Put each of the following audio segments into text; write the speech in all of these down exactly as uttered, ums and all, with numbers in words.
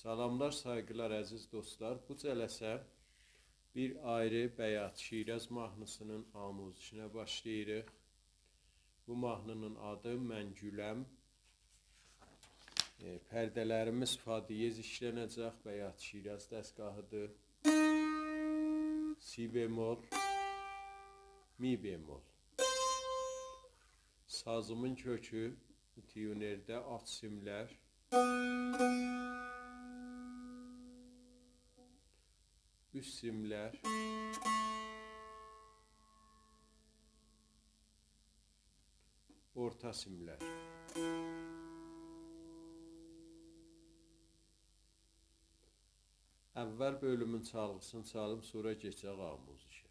سلاملار، سایغیلار، عزیز دوستلار. بو جلسه بیر آیری بیات شیراز ماهنی‌سینین آموزشینه باشلاییریق. بو ماهنی‌نین آدی «من گولم». ائ، پرده‌لریمیز فا دیز ایشلنه‌جک، بیات شیراز دستگاهی‌دیر. سی بمل، می بمل. سازیمین کؤکو تیونرده آلت سیملر، اوست سیملر، اورتا سیملر. اول بؤلومون چالغی‌سینی چالیم، سونرا کئچک آموزشه.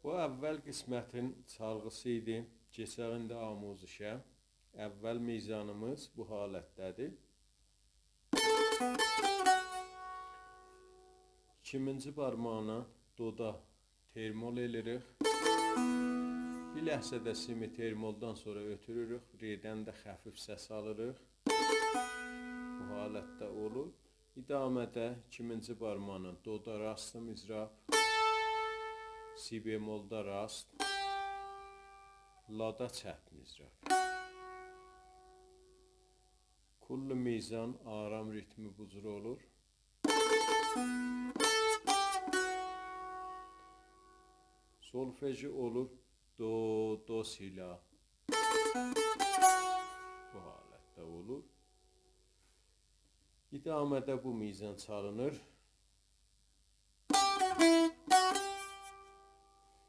بو اول قسمتین چالغی‌سی ایدی. کئچک ایندی آموزشه. اول میزانیمیز بو حالتده‌دیر. ایکیمینجی بارماغینی دودا ترمول ائله‌ییریک. بیر لحظه‌ده سیمی ترمولدان سونرا اؤتوروروک. رئدن ده خفیف سس آلیریق. بو حالتده اولور. ادامه‌ده ایکیمینجی بارماغینی دودا راست مضراب، سی بمولدا راست، لادا چپ مضراب. کل میزان آرام ریتمی بو جور اولور. سولفژی اولور دو، دو، سی، لا. بو حالتده اولور. ادامه‌ده بو میزان چالینیر.